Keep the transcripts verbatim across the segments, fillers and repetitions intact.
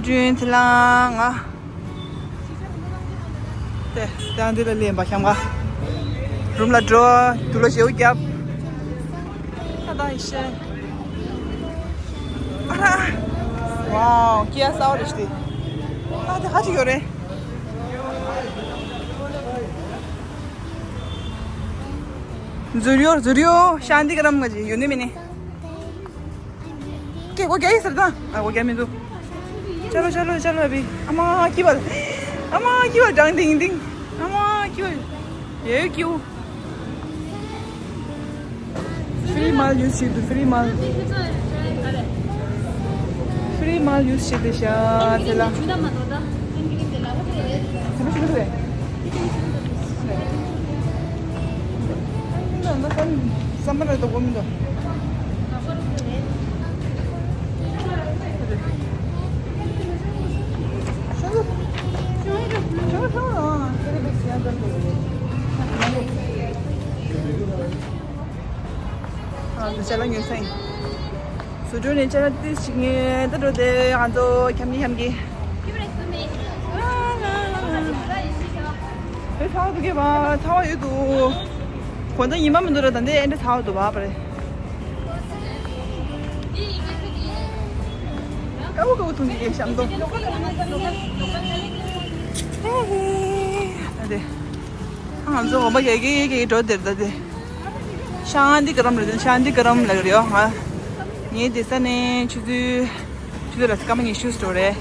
ཀྲུང་ཚེ་ལང་ང་། དེ་དེ་འདི་ལ་ལེན་པ་ཤམ་ག་རུམ་ལ་འགྲོ། དུ་ལོ་ཞེའུ་རྒྱབ། ཨ་ད་ཡི་ཤེ། ཨ་ར། ཝའོ་ཀི་ཡ་སའོ་རེ་ཤི། ཨ་དེ་ཧ་ཅི་ཡོ་རེ། ཟུར་ཡོ་ཟུར་ཡོ་ཤཱན་ཏི་ཀ་རམ་ག་ཅི་ཡོ་ནི་མི་ནི། ཀེ་གོ་རྒྱ་ཡིག་ཟེར་དང་། ཨ་གོ་རྒྱ་མི་འདུག་ཅ་ལོ་ཅ་ལོ་ཅ་ལོ་བི། ཨ་མ་ཀི་བལ། ཨ་མ་ཀི་བལ་དྲང་ཏིང་ཏིང་། ཨ་མ་ཀི་བལ། ཡེ་ཀིའུ། ཕི་རི་མལ་ཡུས་བྱེད་དུ། ཕི་རི་མལ། ཕི་རི་མལ་ཡུས་བྱེད་དུ་ཤ་ཚེ་ལ། ཨ་འདི་ཅ་ལག་ཉོས་སེང་། སུ་ཏྲོ་ནས་ཅ་ལག་ཏིས་ཞིག་ངས་ད་འགྲོ་དེ་ང་ཚོ་འཁྱམ་གི་འཁྱམ་གི། ཨེ་ཚ་བ་འདུག་གས་པ། ཚ་བ་ཡོད་འདུག་དགོང་དག་ཉི་མ་མི་འདུག་ར། ད་འདི་ཨེ་འདྲ་ཚ་བ་འདུག་བ་པ་རེད། དཀར་པོ་དཀར་པོ་འཐུང་གི་གས་ཤམ་དོ། ཨ་དེ། ང་ཚོ་འོ་མ་གས་གས་གས་འགྲོ་དེར་ད་དེ། ཤཱན་ཏི་ཀ་རམ་རེད། ཤཱན་ཏི་ཀ་རམ་ལ་ཡོད་རེད་ཡོ། ང་ངའི་བསྡད་ས་ནས་ཆུ་ཚོད་ཆུ་ཚོད་ལ་སྐར་མ་ཉི་ཤུ་འགྲོ་རེད།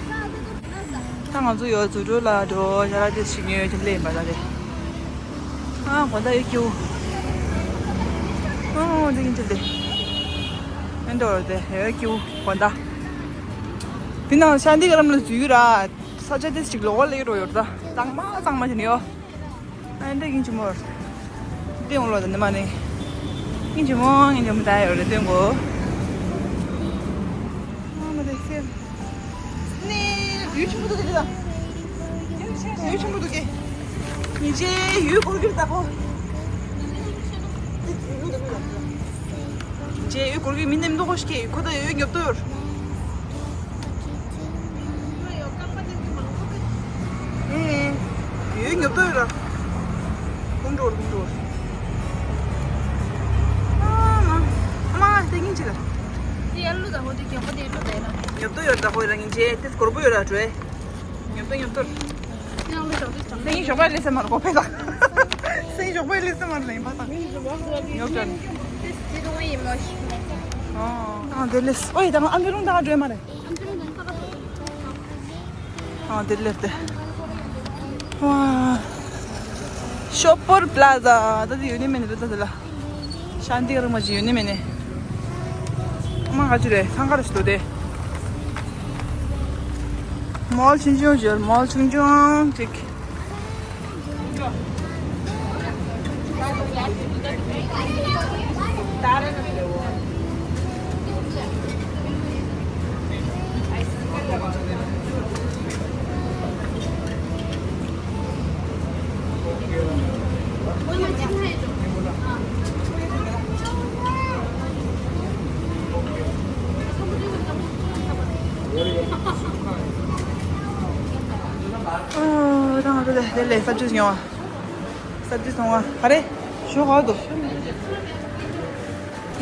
ད་ང་ཚོ་ཡོ་ཛུ་ཀྲུ་ལ་འགྲོ་ཞ་ར་དེ་ཞིག་ཉོས་ཀྱི་ལེན་པ་ད་རེད། ཨ་གོ་ད་ཡོད་ཀྱུ། ཨོ་དེ་ཡིན་དེ་དེ། ཨེ་འགྲོ་དེ་ཡོད་ཀྱུ་གོ་ད། དེ་ནང་ཤཱན་ཏི་ཀ་རམ་ལ་འཛུལ་ར། ས་ཆ་དེ་ཞིག་ལོག་ལ་ཡོད་རོ་ཡོད་ད། གཙང་མ་གཙང་མ་ཞིག་ཡོད། ཨ་འདྲ་ཡིན་གྱི་མོ། སྟེང་ལོ་དང་ནི་མ་ནི། ཡིན་གྱི་མོ་ཡིན་གྱི་མོ་ད་ཡོད་རེད་སྟོན་གོ། ཨ་མ་དེ་སེ། ནི་ཡུལ་ཆེན་པོ་འདུག་གི་ད། ཡུལ་ཆེན་པོ་འདུག་གི། ཉིན་རྗེས་ཡུལ་སྐོར་གྱི་ད་ཁོ། ཉིན་རྗེས་ཡུལ་སྐོར་གྱི་མི་ནེམ་འདུག་གོ་ཞིག་གི་ཁོ་ད་ཡུལ་ཉོབ་ཏོ་ཡོད། ཨེ། ཡོད་ཉོབ་ཏོ་ཡོད་ར། ཀུང་ཀྲོར་ཀུང་ཀྲོར། ཨ་མ། ཨ་མ་དེ་ཉིན་ཅི་ལ། དེ་ཡར་ལུ་ད་ཧོ་དེ་གྱོག་པ་དེ་ལུ་ད་ཡིན་ན། ཉོབ་ཏོ་ཡོད་ད་ཧོ་ར་ཉིན་ཅེ་དེ་སྐོར་པོ་ཡོད་ར་ཏྲོ་ཨེ། ཉོབ་ཏོ་ཉོབ་ཏོ། དེ་ཉིན་ཞོགས་པ་ལས་སེ་མ་ར་གོ་ཕེ་ད། སེ་ཞོགས་པ་ལས་སེ་མ་ར་ཡིན་པ་ད། ཉོབ་ཏོ། ཨ་དེ་ལས་ཨོ་ཡི་ད་ཨ་མི་རུང་ད་ཏྲོ་ཨེ་མ་རེད། ཨ་དེ་ལེར་དེ། ཝ། ཤོ་པོར་པ་ལ་ཛ་ད་དེ་ཡོད་ནི་མེད་ནི་རེད་ད་དེ་ལ། ཤཱན་ཏི་ཀ་རམ་མ་ཅི་ཡོད་ནི་མེད་ནི། ཨ་མ་ག་ཅི་རེད་ཚང་ཁ་ར་ཞིག་འདུག་དེ། མོལ་ཆུང་ཆུང་ཡོད་མོལ་ཆུང་ཆུང་ཅིག་ཨོ། ད་ང་ཚོ་དེ་ལས་ས་བཅུ་ཉོ་བ། ས་བཅུ་སོང་བ། ག་རེ། ཞོ་ག་འདུག་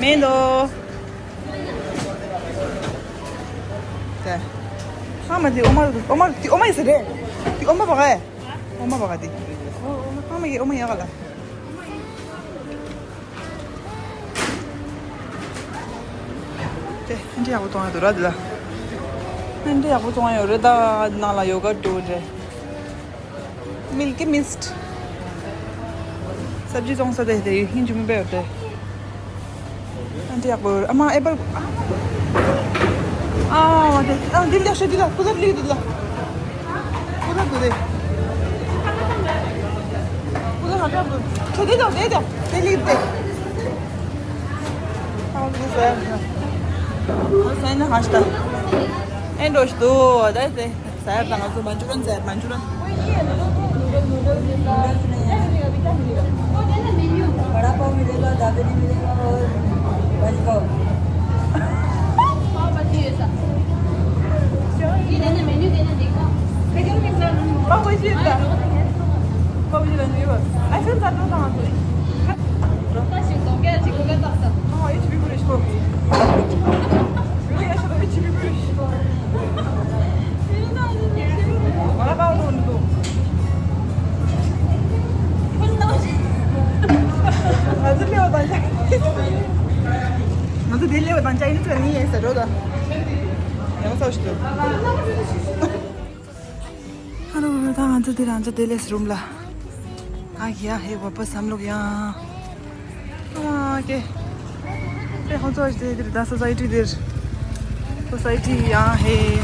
མེད་འདུག་དེ། ཨ་མ་དེ་ཨོ་མ་འདུག་ཨོ་མ་དེ་ཨོ་མ་ཡིན་ས་རེད། དེ་ཨོ་མ་བ་ག་ཨེ། ཨོ་མ་བ་ག་དེ། ཨོ་མ་གི་ཨོ་མ་ཡག་ག་ལ། དེ་ཧན་ཏི་ཡག་པོ་གཏོང་ཡ་འདུག་ར་འདི་ལ། ཧན་ཏི་ཡག་པོ་གཏོང་ཡ་ཡོད་རེད་ད། འདི་ནང་ལ་ཡོ་ག་འགྲོ་རེད། མིལ་ཀི་མིསྟ། སབ་ཇི་བཙོང་ས་དེ་དེ་ཧིན་ཇི་མི་པེ་ཡོད་རེད། ཧན་ཏི་ཡག་པོ་ཡོད་རེད། ཨ་མ་ཨེ་པལ། ཨ་དེ་ཨ་འདི་ལ་ཤོད་འདི་ལ་ཀུ་ལར་ལི་འདི་ལ། ཀུ་ལར་འདི་རེད། ཀུ་ལར་ཧ་ཅང་འདུག་ཁྱེད་དེ་དང་དེ་དང་དེ་ལི་དེ། ཨ་འདི་ཟེར། ཨ་ཟེར་ན་ཧ་ཤ། ཨེ་འགྲོ་ཤི་དུ་ད་དེ་ཟེར་དང་ང་ཚོ་མ་འཇུ་རན་ཟེར་མ་འཇུ་རན། वड़ा पाव मिलेगा, दाबेली मिलेगा और भाजी पाव। पाव भाजी है सर। ये लेने menu Kopi jilan jiwa. Asan satu sama tu. Kita sih dong kayak sih kita tak satu. Oh, itu bibu risiko. Bibu ya sudah itu bibu risiko. Mana tahu tu tu. Nanti dia lewat aja. Nanti dia lewat aja ini tuh ni ya sudah. Yang saya sudah. ཧ་ལོ། ད་ང་ཚོ་འདིར་ང་ཚོ་ཌེ་ལེས་རུམ་ལ། ཨ་ཡ་ཧེ། ཝ་པ་སམ་ལོག་ཡང་། ཨ་ཀེ། དེ་ཧོན་ཚོ་ཨ་ཅི་དེ་འདིར་ད་སོ་སའི་ཊི་འདིར། སོ་སའི་ཊི་ཡང་ཧེ།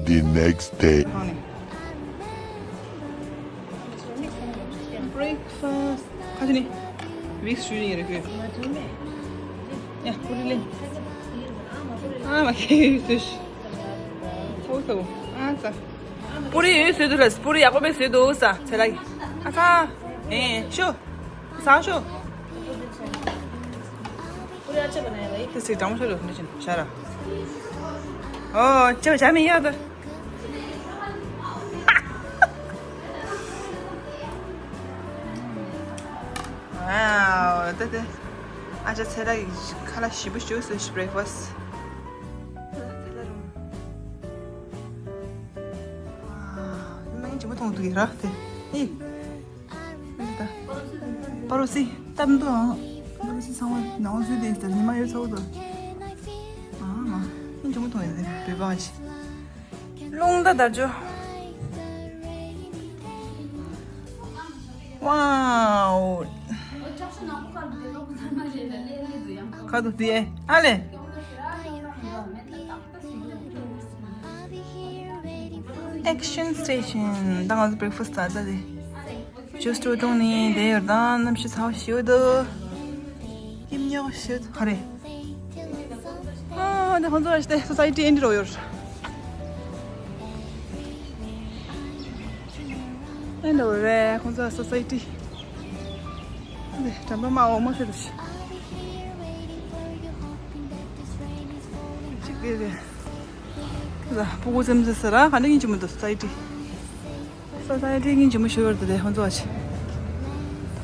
The next day. Breakfast. ཁ་ཅི་ནི། ཝིག་སུ་ཡིན་རེ་ཁོས། ཡ། པུ་རི་ལེན། ཨ་མ་ཁེ་ཡུ་སུ་ཤི། ཐོ་ཐོ། ཨ་ཙ། པུ་རི་ཡོད་སུ་དུ་ལ། པུ་རི་ཡག་པོ་མེད་སུ་དུ་ས་ཚེ་ལ། ཨ་ཙ། ཨེ་ཤོ། ས་ཤོ། དེ་སི་དྲང་མོ་ཤོད་ལོ་འདི་བཞིན་ཤ་ར། ཨོ་ཅོ་ཇ་མི་ཡོད་དོ། ཝའོ། དེ་དེ། ཨ་ཅག་ཚེ་ར་གི་ཁ་ལག་ཞིམ་པོ་བྱུགས་སོང་། བྷི་རེག་ཕ་སི། ཝའོ། མིག་ཆུ་མ་གཏོང་ཐུབ་ཀྱི་ར་དེ། ཨི། པ་རོ་སི་སྟབས་མདོག་ཨང་། པ་རོ་སི་ཚང་མ་ནང་བཟོས་ཏེ་ཟེར་ཉི་མ་ཡོད་ཚ་བོ་དོ། ཨ་མ། ཨིན་ཇོ་མོ་ཐོང་ཡོད་ཟེར་བོད་པ་ཞིག་རླུང་རྟ་དར་ཇོ། ཝའོ། ཁ་ཐུག་དེ་ཨ་ལེ། Action Station། ད་ང་ཚོ་བྷི་རེག་ཕ་སི་ད་ད་དེ། ཇུས་དུ་བཏུང་ནས་བསྡད་ཡོད་དང་། གནམ་གཤིས་ཚ་བ་ཞེ་པོ་འདུག་སྐྱིད་ཉོག་ཞེ་པོ་ཧ་རེ། ཨ་འདི་ཁོང་ཚོ་ཨ་ཤི་སྟེ་སོ་སའི་ཊི་ཨེ་འདྲ་རོ་ཡོད། ཨེ་འདྲ་རེད་ཁོང་ཚོ་སོ་སའི་ཊི། འདི་དྲན་པ་མ་འོ་མ་ཤི་རུ་ཤི། ཅིག་དེ་རེད། ལ་སྤུ་གུ་ཙེམ་ཙེ་ས་ར་ག་འདྲ་ཡིན་གྱི་མི་འདུག་སོ་སའི་ཊི། སོ་སའི་ཊི་སྙིང་རྗེ་མོ་ཞུ་བར་དུ་དེ་ཧོན་ཚོ་ཆེ།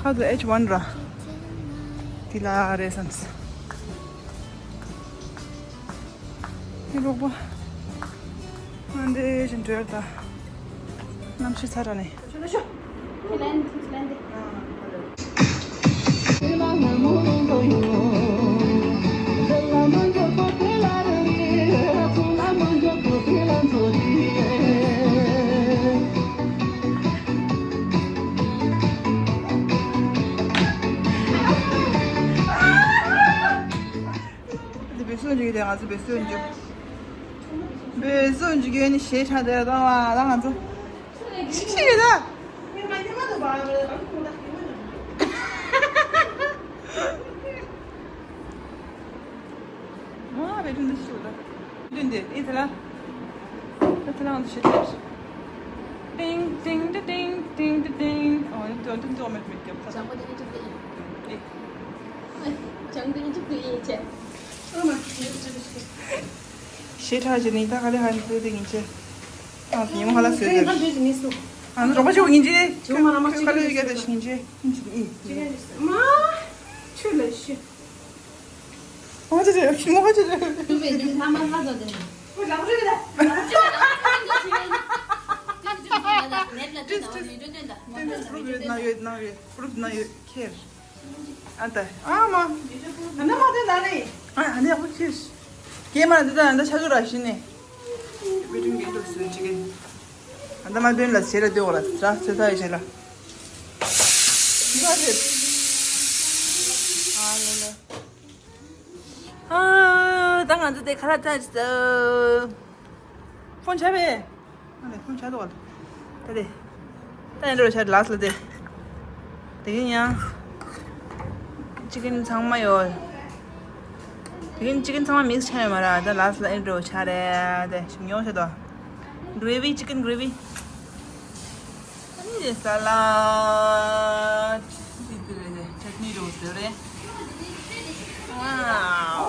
ཁ་དུ་ཨེཆ་ཝན་ར། དེ་ལ་རེད་བསམས། ཨེ་རོགས་པ། ང་འདི་བཞིན་བྲོས་ད། གནམ་གཤིས་ཚ་དྲགས་ནས། འདི་བེ་སོ་འཇུག་དེ་ང་ཚོ་བེ་སོ་འཇུག་བེ་སོ་འཇུག་ཡོད་ནི་ཞེ་དྲག་དེ་དང་བ་ད་ང་ཚོ། ཤི་ཤི་ཡོད་ད། ཨ་བེ་ཏུན་འདི་ཤི་ཡོད་ད། ཏུན་འདི་ཨི་ཐ་ལ། ཨི་ཐ་ལ་ང་ཚོ་ཤི་ཐེབས། ཏིང་ཏིང་ཏི་ཏིང་ཏིང་ཏི་ཏིང་། ཨོ་ཏུ་ཏུ་ཏུ་མེད་མེད་ཀྱབ་ཚ། ཅང་པོ་ཏིང་ཏིང་ཏིང་། ཨེ། ཅང་ཏིང་ཏིང་ཏིང་ཡེ་ཆེ། ཨ་མ། ཤེས་ཁྲ་ཅི་ནི་ད་ག་ལེ་ཧ་ནི་ཏུ་ཏིང་ཡེ་ཆེ། ཨ་ཉི་མ་ཧ་ལ་སོས་ཏེ། ཨ་ནི་རོགས་པ་ཅིག་ཡིན་ཅི། ཁ་ལོ་ཡི་ག་དེ་ཤིང་ཅི་ཡིན་ཅི་ནི། མ། ཆུ་ལ་ཤི། ཨོ་ཅི་ཅི་ཤི་མོ་ཅི་ཅི། ཏུ་བེ་ནི་ལ་མ་ལ་དོ་དེ་ནི། ཨོ་ལ་རུ་ལ། ཏིས་ཏིས་པུ་རུབ་ཡོད་ན་ཡོད་ན་ཡོད་པུ་རུབ་ན་ཡོད་ཁྱེར། ཨ་ད་ཨ་མ། ཨ་ན་མ་དེ་ན་ནི། ཨ་ཨ་ནི་ཨ་ཁྱེར། ཀྱེ་མ་འདི་ད་འདི་ཆ་ཚུ་ར་ཤི་ནི། བི་ཏིང་གི་འདུག་སུ་ཅི་གི། ཨ་ད་མ་དོན་ལ་ཟེར་ལ་དོ་ལ་ཟ་ཚེ་ཚ་ཡི་ཆེ་ལ། ཨ་ལེ་ལེ། ཨ་ད་ང་ཚོ་དེ་ཁ་ལག་ཚར་སོང་། ཕོན་ཆ་བས། ཨ་ལེ་ཕོན་ཆ་དོ་ལ། ད་དེ། ད་ཡིན་འགྲོ་ཆ་ལགས་ལ་དེ། དེ་གིན་ཡང་། ཅི་གིན་ཚང་མ་ཡོད། དེ་གིན་ཅི་གིན་ཚང་མ་མིག་ཆ་ཡོད་མ་ར་ད་ལགས་ལ་ཨེ་འགྲོ་ཆ་རེད་དེ་ཞིམ་ཡོང་ཆ་དོ། གྷི་རེ་བི་ཅི་གིན་གྷི་རེ་བི། ཨ་ནི་ Salad. Chutney རོ་ཟེར་རེད། Wow.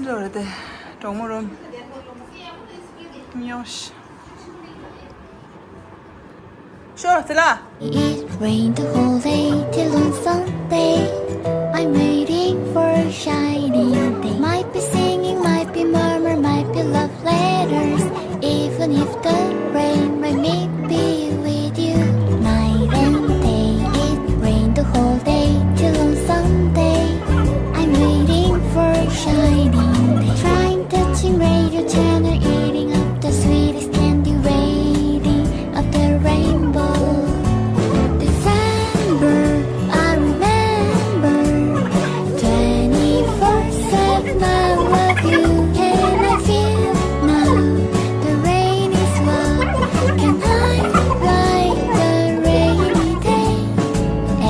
འགྲོ་རེད་དེ། གྲོགས་མོ་རོ། ཉོ་ཤ། ཤོ་ཟེར་ལ། It rained the whole day till on Sunday. I'm waiting for a shiny day. Might be singing, might be murmur, might be love letters. Even if the rain, let me be with you. Night and day, it rained the whole day till on Sunday. I'm waiting for a shiny day. Trying touching radio channel, eating up the sweetest candy, waiting of the rainbow. December, I remember. Twenty-four seven, I love you. Can I feel now? The rain is what can I write the rainy day.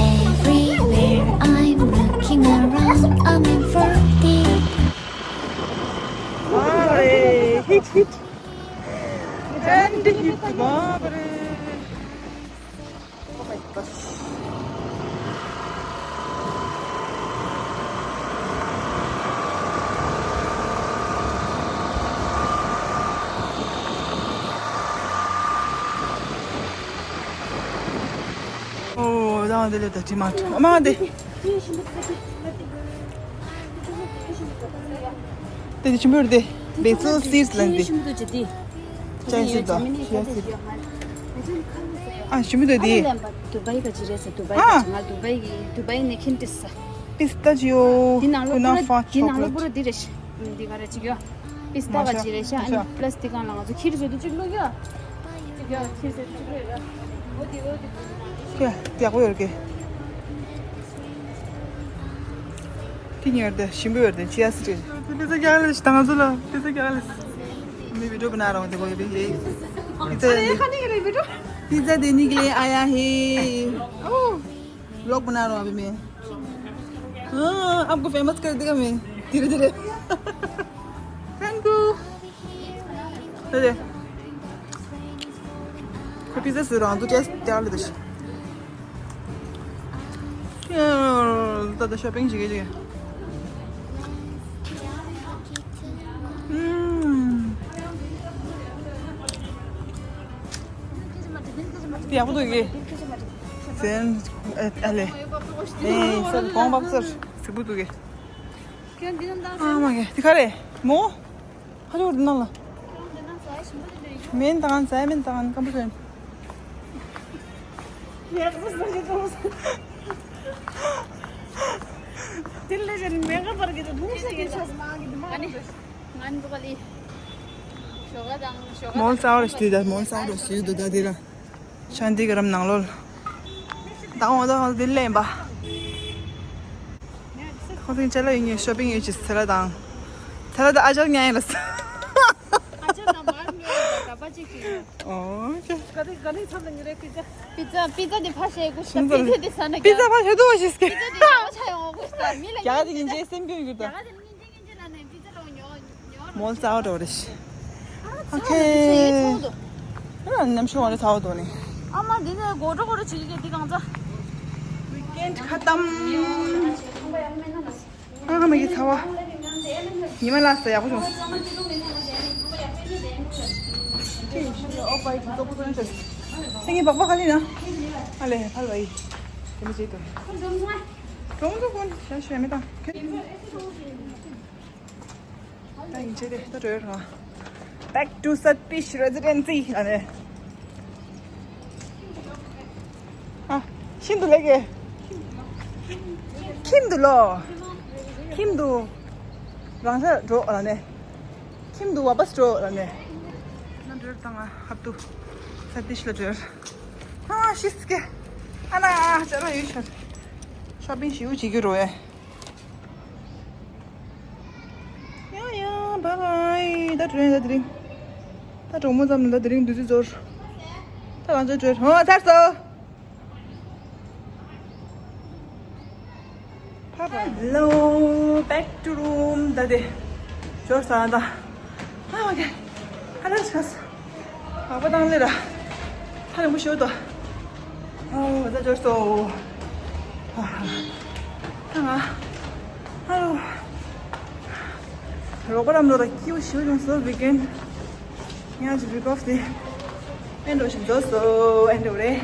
Everywhere I'm looking around, I'm in for deep. Hit, hit. And hit, Barbara. Oh my gosh. Oh, down the little tomato. Mama, the དེ་ཆུ་མོར་དེ་basil seeds ལན་དེ། ཆུ་མོ་དེ་ཅི་དེ། chia seed དང་chia seed། ཨ་ཆུ་མོ་དེ་དེ། དུ་བའི་ག་ཅི་རེད་ཟེར། དུ་བའི་ཨ། ག་ང་དུ་བའི་གི་དུ་བའི་ནས་ཁྱིམ་དེ་ས། Pistachio, དེ་ནང་ལོ་Kunafa པུ་ར་དེ་ནང་ལོ chocolate། པུ་ར་དེ་རེད་ཤ། དེ་ག་རེད་ཅིག་ཡོད། པིས་ཏ་ག་ཅི་རེད་ཤ། ཨ་ནི་plus དེ་གང་ལ་ང་ཚོ་ཁྱིར་བཟོ་དུ་ཅིག་བླུག་ཡོད། ཅིག་ཡོད་ཁྱིར་བཟོ་དུ་ཅིག་བླུག་ཡོད། འོ་དེ་འོ་དེ། ཀྱེ་ཡག་པོ་ཡོད་ཀྱེ། དེ་ཉོར་དེ་ཞིམ་པོ་ཡོད་དེ་chia seed། Pizza རྒྱག་ལེ་ཞིག་དང་ཚོ་ལ་pizza རྒྱག་ལེ། མི་video ᱵنا رہا ہوں، देखो ये भी है। Pizza देने के लिए आया है। ओ vlog बना रहा हूँ अभी मैं। हाँ, आपको famous कर देगा मैं धीरे धीरे। Thank you। They they. Pizza ཟེར་རང་དུ་ཅེས་ཏེ་ཨ་ལེ་དེ་ཤི། ད་ད་shopping བྱེད་ཀྱི་བྱེད་ཀྱི། ཨུམ། དེ་ཡག་པོ་འདུག་གི། ཟན་ཨ་ལེ། ཨེ་སར་གོང་བབ་སར་ཟིག་པོ་འདུག་གི། ཨ་མ་གི་དེ་ག་རེ་མོ། ཕ་ཆོས་འདི་ནང་ལ། མེན་དང་ཟ་མེན་དང་ཀམ་པུ་ཟན། དེ་ལས་ཅན་མེ་ག་པར་གི་དུ་ལུང་ཤ་གི་ཆ་སི་མ་གི་དུ་མ་གི་དུ། ང་ནི་འདུག་ག་ལི། ཞོགས་ཀ་དང་ཞོགས་ཀ་མོལ་ཙའོ་རེ་ཞུ་དུས་ད་མོལ་ཙའོ་རེ་ཞུ་དུས་ད་དེ་ལ། ཤཱན་ཏི་ག་རམ་ནང་ལོལ། ད་འོ་ད་འོ་དེ་ལེན་པ། ཁོང་ཚོའི་ཅ་ལག་ཡིན་ངེས་shopping ཡོད་ཅིག་ཚེ་ལ་དང་། ཚེ་ལ་དང་ཨ་ཅག་ཉན་ཡིན་ལ་ས། ཨ་ཅག་དང་མར་ཉན་ཡིན་ལ་པ་ཅིག་གི། ཨོ་ཀེ། ག་དེ་ག་ནས་ཚབ་ལ་ཉོ་རེད་པི་ཛ། པི་ཛ་པི་ཛ་དེ་ཕ་ཤེས་གུ་ཤ། པི་ཛ་དེ་ས་ན་པི་ཛ་ཕ་ཤེས་དུ་བ་ཤེས་ཀེ། པི་ཛ་དེ་ཡག་པོ་ཆ་ཡོང་གུ་ཤ་མི་ལ་རྒྱ་ག་དེ་ཉིན་རྗེས་སེམས་སྐྱོན་ཡོད་ད། རྒྱ་ག་དེ་ཉིན་རྗེས་ཉིན་རྗེས་ལ་ནས་པི་ཛ་ལ་ཉོ་ཉོ། མོལ་ཙའོ་འགྲོ་རེ་ཤི། ཨོ་ཁེ། ཨ་ནམ་ཤོ་བ་རེ་ཚའོ་དོ་ནི། ཨ་མ་འདི་ནས་སྒོ་འགྲོ་སྒོ་འགྲོ་བྱེད་ཀྱི་འདི་གང་ཚ། Weekend ཁ་ཏམ། ཨ་མ་གི་ཚ་བ། ཉི་མ་ལ་ས་ཡག་པོ་བྱུང་། སེང་གེ་སྦག་སྦག་ག་ལི་ན། ཨ་ལེ་ཕལ་བ་ཡི། དེ་མི་བྱེད་དོ། གྲོང་ཚོ་ཀུན་ཤ་ཤ་མི་དང་། ད་ཡིན་ཆེ་དེ་ད་འགྲོ་ཡོད་རང་། Back to Satpish residency ཨ་ནེ། ཨ། ཤིན་ཏུ་ལེགས་ཀྱི། ཁྱིམ་དུ་ལོ། ཁྱིམ་དུ། རང་ས་འགྲོ་ཨ་ནེ། ཁྱིམ་དུ་བ་པས་འགྲོ་ཨ་ནེ། ན་འགྲོ་ཡོད་དང་ཨ་ཧབ་ཏུ། Satpish ལ་འགྲོ་ཡོད། ཨ་ཤི་སྐེ། ཨ་ན་ཨ་ཅ་ལ་ཡོད་ཤར། Shopping ཞིའུ་བྱེད་རྒྱུ་རོ་ཨེ། ཡ་ཡ་bye bye ད་དྲན་ད་དེ་རིང་། ད་གྲོགས་མོ་ཚང་མ་ད་དེ་རིང་དུས་ཚོད་ཚོར། ད་ང་ཚོ་བྲོས་ཧོ་ཚར་སོང་། Hello, back to room ད་དེ། ཞོར་ས་ད། ཨ་ཨོ་ཁེ། ཧ་ལས་ཤག་སོང་། བག་པ་བཏང་ལེ་ར། ཧ་ལས་མོ་ཤོད་དོ། ཨོ་ད་འབྱོར་སོང་། ཨ་ང་། ཨ་རོ། རོགས་པ་རམ་ལོ་ར་སྐྱིད་པོ་ཞིག་བྱུང་སོང་། ཝིག་ཨེན། ཡང་ཅིག་ཝིག་ཨོཕ་དེ། ཨེ་འགྲོ་ཞིག་འགྲོ་སོང་། ཨེ་འགྲོ་རེད།